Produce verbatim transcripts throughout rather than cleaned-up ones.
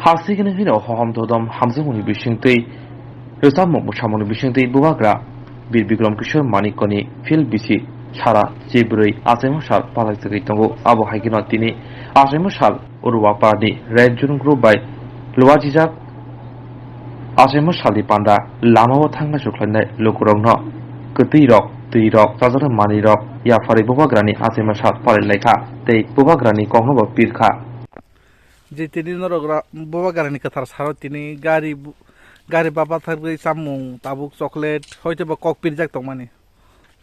Hasik hwnwi hino hohom dodom hamjakmani bisingtwi, rwchapmung bwsamungni bisingtwi bubagra Bir Bikram Kishore Manikkoni phil bisi sara chibrwi achaima sal palaijagwi tongo. Abo hai kheno tini achaima sal Uruaparani Red Zone Group bai luajijak. Achaima salni panda lamao thangna sukhlainai lukurokno kwtwirok, twirok, chajaknai manwirok yapharwi bubagrani achaima sal palailaikha tei bubagrani koknobo pirkha. Je tini norok ra-, bubagrani kwthar salo tini gari bu-, gari baba thangwi chamung tabuk chocolate hoiteba kok pirjak tongmani.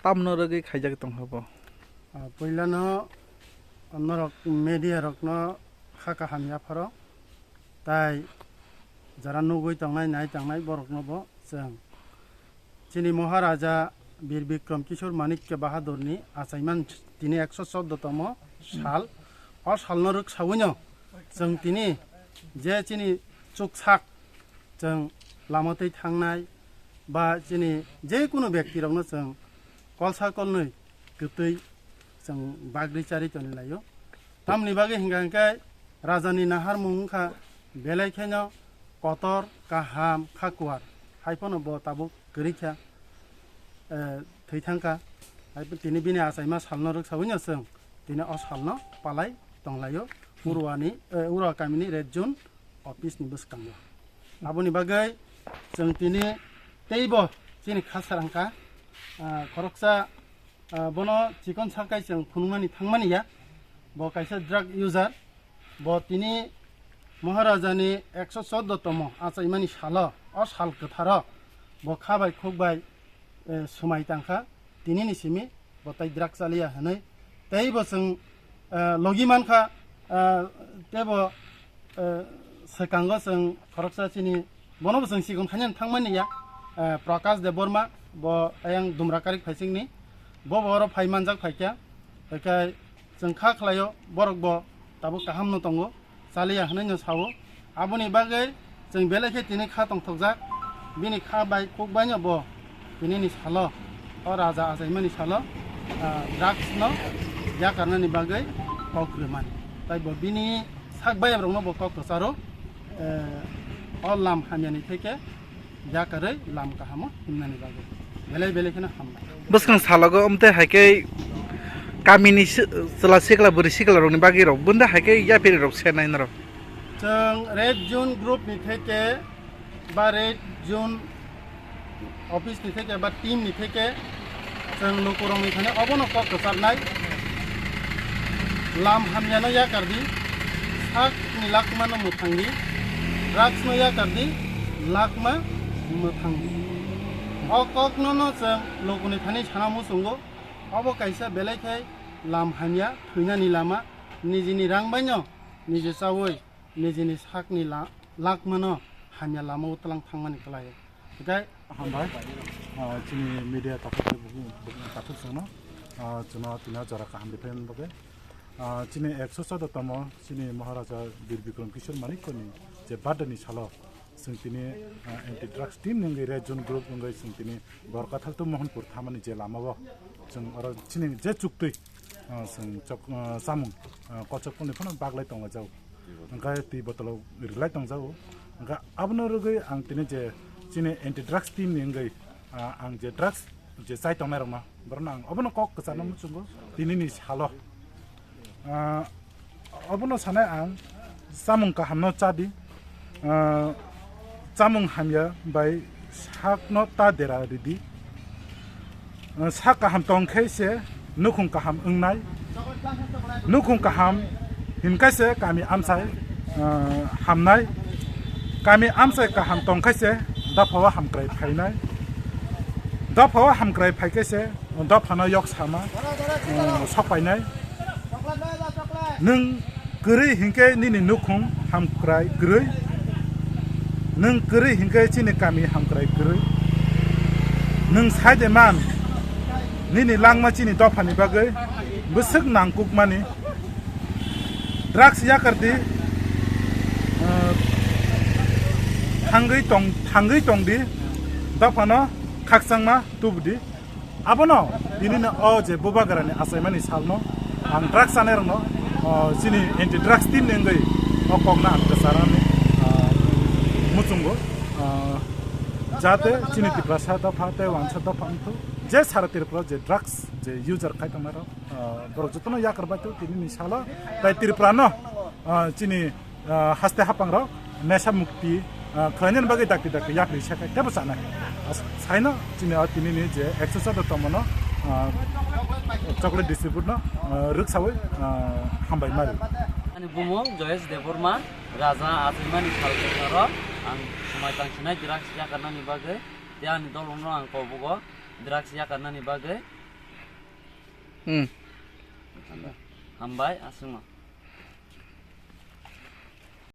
Tamno rwgwi khaijak tongkha bo. Ah, puilano norok media rokno kha kaham yapharo, tai jara nugwi tongnai, nai tongnai borokno bo chwng chini Maharaja Bir Bikram Kishore Manikya Bahadurni achaiman tini ekso chordo tomo sal, o salno rwksawino chwng tini je chini chuksak chwng lama twi thangnai ba chini je kunu bekti rokno chwng kolsa kolnwi kwtwi chwng bagri chari toni laio. Tamni bagwi hingka hingke rajani naharmung wngkha belai kheno kotor, kaham, khakuar, hai phano bo tabuk kwrwi kha, eh, thwi thangkha. Hai tini bini achaima salno rwksawino chwng tini o salno palai tonglaio Uruani, eh, Urua kamini Red Zone office ni bwskango. Aboni bagwi chwng tini teibo chini khasarangka, ah, khoroksa, ah, bono chikon sakai chwng phunukmani thangmani ya. Bo kaisa drug user. Bo tini Maharajani ekso chordo tomo achaimani salo, o sal kwtharo bo kha bai khuk bai, eh, swmai tangkha. Tinini simi bo tai drug chaliya hwnwi. Tei bo chwng, eh, logi mankha, eh, tei bo, eh, swkango chwng khoroksa chini, bono bo chwng sikon khainani thangmani ya, eh, Prakash Debbarma, bo ayang Dumrakarik phaisingni, bo bo oro phai manjak phaikha, hwnkhe chwng kha khlaio, borok bo tabuk kahamno tongo. Chaliya hwnwi no sao. Aboni bagwi chwng belai khe tini kha tongthokjak. Bini kha bai kuk baino bo tinini salo, o raja achaimani salo, ah, drugs no yakarnani bagwi kok rwmani. Tai bo bini sak bayam rokno bo kok kwcharo, eh, o lam hamyani theke yakarwi lam kahamo himnani bagwi belai belai kheno hambai. Bwskang salogo, omte hai khe kamini si-, chwla sikla, bwrwi sikla rokni bagwi rok, bunda hai khe yapiri rok senai norok. Chwng Red Zone Group ni theke ba Red Zone Office ni theke ba team ni theke chwng lukurokni thani obono kok kwcharnai. Lam hamyano yakar di, sakni lakmano mwthang di, drugs no yakar di, lakma mwthang di. O kokno no chwng lukuni thani sana muchungo, obo kaisa belai khai lam hamya thwinani lama, nijini rang baino niji chaui nijini sakni la-, lakmano hamya lamao tlang thangmani kwlai. Hwnkhe hambai, ah, chini media takhuk, takhuk songno, ah, chwngno tini jora kaham rwphaimani bagwi. Ah, chini ekso choudo tomo chini Maharaja Bir Bikram Kishore Manikkoni je birthday ni salo chwng tini, ah, anti drugs team ni wngwi Red Zone Group wngwi chwng tini Borkathal to Mohanpur thamani je lamao chwng oro chini je chuktwi, ah, chwng chok-, ah, chamung, ah, kochok phano baglai tonglaijak. Hwnkhe twi botolo rilai tongjago. Hwnkhe abono rwgwi ang tini je chini anti drugs team ni wngwi, ah, ang je drugs je chai tongnai rokno, borokno ang obono kok kwcharno muchungo tinini salo. Ah, obono sanai ang, chamung kahamno cha di, ah, chamung hamya bai sakno ta dera ridi. Ah, sak kaham tong khe se nukhung kaham wngnai, nukhung kaham hinkhe se kami amchai, ah, hamnai, kami amchai kaham tong khe se dophao hamkrai phainai, dophao hamkrai phai khe se dophano yok sama, ah, sok painai. Nwng kwrwi hinkhe nini nukhung hamkrai kwrwi. Nwng kwrwi hinkhe chini kami hamkrai kwrwi. Nwng sai de man, nini langma chini dophani bagwi bwswk nangkukmani. Drugs yakar di, eh, thangwi tong, thangwi tong di, dophano khakchangma tubu di. Abono tinino o je bubagrani achaimani salno ang drugs chanairokno, o, chini anti drugs team ni wngwi O kokno ang kwcharani, ah, muchungo, ah, jate chini Tiprasa dopha tei wansa dopha wngthu, je sara Tripura je drugs je user khai tongnairok, ah, borok jotono yakar baithu tinini salo, tei Tripurano, ah, chini, ah, haste hapangrok nesa mukti, ah, khlainani bagwi dakti dakti yakri se khai tebo chanai. As-, saino chini o tinini je exercise tongmano, ah, chocolate distribute no, ah, rwksawi, ah, hambai mari. Ani bumung Joyesh Debbarma, Raja Achaimani sal kwcharo ang swmai tangsinai drugs yakarnani bagwi, tei ani dolongno ang kobugo drugs yakarnani bagwi. Hmm. Hambai, aswkno.